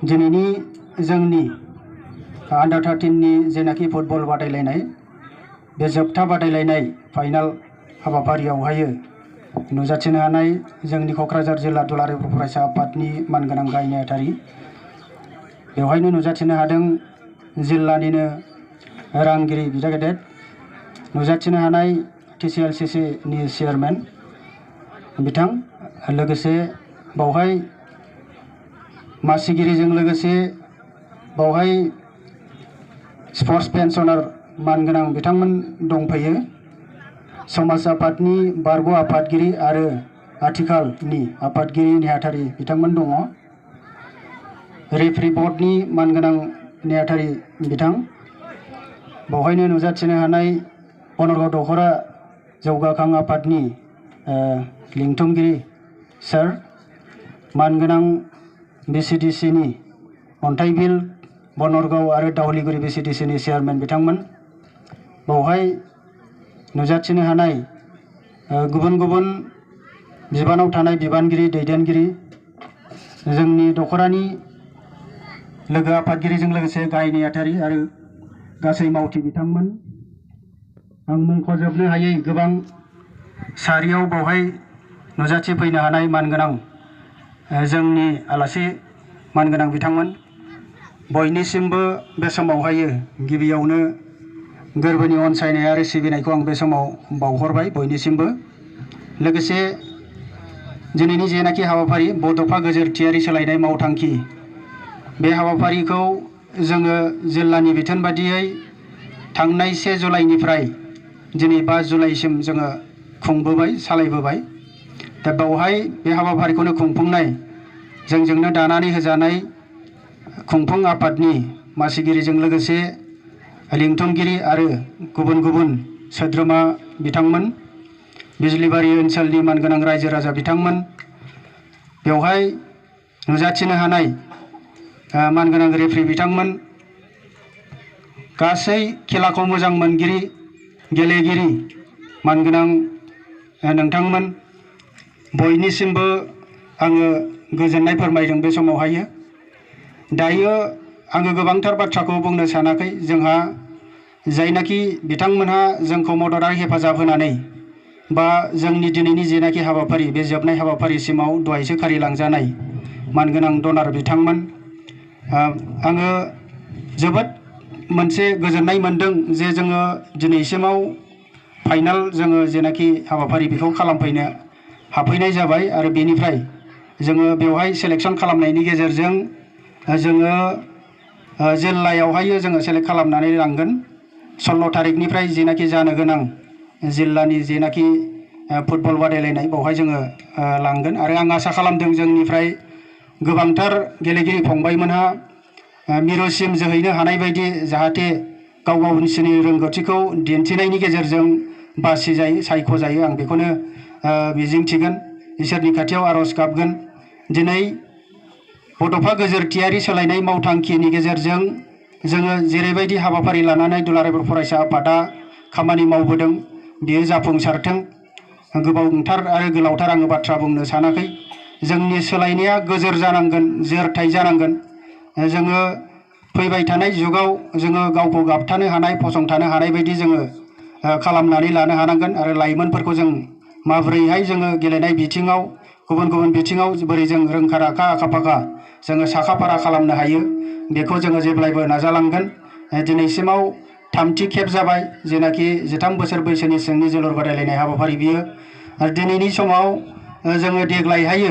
दिनैनि जोंनि अंडार 13 नि जेनाखि फुटबल बादायलायनाय बे जोबथा बादायलायनाय फाइनाल हाबाफारियावहाय नुजाथिनो हानाय जोंनि क'क्राझार जिल्ला दुलाराय बर' फरायसा आफादनि मानगोनां गाहाय नेहाथारि बेवहायनो नुजाथिनो हादों जिल्लानिनो रांगिरि बिदा गेदेर नुजाथिनो हानाय TCLCC नि चेयारमेन बिथां लोगोसे बावहाय मासिगिरिजों लोगोसे बावहाय स्पर्ट्स पेन्सनार मानगोनां बिथांमोन दंफैयो समाज आफादनि बारग' आफादगिरि आरो आथिखालनि आफादगिरि नेहाथारि बिथांमोन दङ रेफारि बर्डनि मानगोनां नेहाथारि बिथां बावहायनो नुजाथिनो हानाय बनरगाव दख'रा जौगाखां आफादनि लिंथुमगिरि सार मानगोनां BCDC नि अन्थाइबिल बनरगाव आरो दावलिगुरि BCDC नि चेयारमेन बिथांमोन बावहाय नुजाथिनो हानाय गुबुन गुबुन बिबानाव थानाय बिबानगिरि दैदेनगिरि जोंनि दख'रानि लोगो आफादगिरिजों लोगोसे गाहाय नेहाथारि आरो गासै मावथि बिथांमोन आं मुंख'जोबनो हायै गोबां सारियाव बावहाय नुजाथिफैनो हानाय मानगोनां जोंनि आलासि मानगोनां बिथांमोन बयनिसिमबो बे समावहाय गिबियावनो गोरबोनि अनसायनाय आरो सिबिनायखौ आं बे समाव बावहरबाय बयनिसिमबो लोगोसे दिनैनि जेनाखि हाबाफारि बड'फा गोजोरथियारि सोलायनाय मावथांखि बे हाबाफारिखौ जोङो जिल्लानि बिथोन बादियै थांनाय 1 जुलाइनिफ्राय दिनै 5 जुलाइसिम जोङो खुंबोबाय सालायबोबाय दा बावहाय बे हाबाफारिखौनो खुंफुंनाय जोंजोंनो दानानै होजानाय खुंफुं आफादनि मासिगिरिजों लोगोसे लिंथुमगिरि आरो गुबुन गुबुन सोद्रोमा बिथांमोन बिजलीबारि ओनसोलनि मानगोनां रायजो राजा बिथांमोन बेवहाय नुजाथिनो हानाय मानगोनां रेफारि बिथांमोन गासै खेलाखौ मोजां मोनगिरि गेलेगिरि मानगोनां नोंथांमोन बयनिसिमबो आङो गोजोननाय फोरमायदों बे समावहाय दायो आङो गोबांथार बाथ्राखौ बुंनो सानाखै जोंहा जायनाखि बिथांमोनहा जोंखौ मदद आरो हेफाजाब होनानै बा जोंनि दिनैनि जेनाखि हाबाफारि बे जोबनाय हाबाफारिसिमाव दहायसो खारिलांजानाय मानगोनां डनार बिथांमोन आङो जोबोद मोनसे गोजोननाय मोनदों जे जोङो दिनैसिमाव फाइनाल जोङो जेनाखि हाबाफारि बेखौ खालामफैनो हाफैनाय जाबाय आरो बेनिफ्राय जोङो बेवहाय सेलेक्शन खालामनायनि गेजेरजों जोङो जिल्लायावहाय जोङो सेलेक्ट खालामनानै लांगोन 16 तारिखनिफ्राय जेनाखि जानो गोनां जिल्लानि जेनाखि फुटबल बादायलायनाय बावहाय जोङो लांगोन आरो आं आसा खालामदों जोंनिफ्राय गोबांथार गेलेगिरि फंबायमोनहा मिरुसिम जोहैनो हानाय बायदि जाहाथे गाव गावनि रोंगौथिखौ दिन्थिनायनि गेजेरजों बासिजायो सायख'जायो आं बेखौनो मिजिंथिगोन इसोरनि खाथियाव आर'ज गाबगोन दिनै बड'फा गोजोरथियारि सोलायनाय मावथांखिनि गेजेरजों जोङो जेरैबायदि हाबाफारि लानानै दुलाराय बर' फरायसा आफादा खामानि मावबोदों बेयो जाफुंसारथों गोबांथार आरो गोलावथार आङो बाथ्रा बुंनो सानाखै जोंनि सोलायनाया गोजोर जानांगोन जोरथाय जानांगोन जोङो फैबाय थानाय जुगाव जोङो गावखौ गाबथानो हानाय फसंथानो हानाय बायदि जोङो खालामनानै लानो हानांगोन आरो लाइमोनफोरखौ जों माबोरैहाय जोङो गेलेनाय बिथिङाव गुबुन गुबुन बिथिङाव बोरै जों रोंखा राखा आखा फाखा जोङो साखाफारा खालामनो हायो बेखौ जोङो जेब्लायबो नाजालांगोन दिनैसिमाव 3थि खेब जाबाय जेनाखि 13 बोसोर बैसोनि सिंनि जोलुर बादायलायनाय हाबाफारि बियो आरो दिनैनि समाव जोङो देग्लायहाय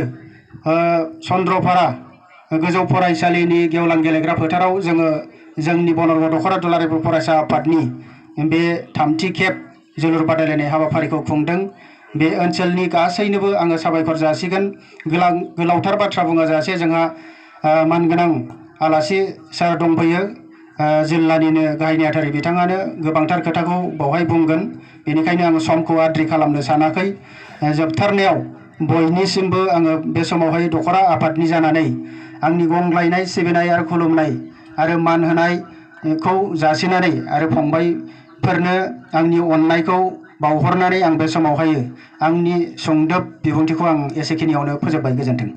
चन्द्रपारा गोजौ फरायसालिनि गेवलां गेलेग्रा फोथाराव जोङो जोंनि बनरगाव दख'रा दुलाराय बर' फरायसा आफादनि बे 3थि खेब जोलुर बादायलायनाय हाबाफारिखौ खुंदों बे ओनसोलनि गासैनोबो आङो साबायखर जासिगोन गोलावथार बाथ्रा बुङाजासे जोंहा मानगोनां आलासि सार दंफैयो जिल्लानिनो गाहाय नेहाथारि बिथाङानो गोबांथार खोथाखौ बावहाय बुंगोन बेनिखायनो आङो समखौ आद्रि खालामनो सानाखै जोबथारनायाव बयनिसिमबो आङो बे समावहाय दख'रा आफादनि जानानै आंनि गंग्लायनाय सिबिनाय आरो खुलुमनाय आरो मान होनायखौ जासिनानै आरो फंबायफोरनो आंनि अननायखौ बावहरनानै आं बे समावहाय आंनि सुंदोब बिबुंथिखौ आं एसेखिनियावनो फोजोबबाय गोजोन्थों।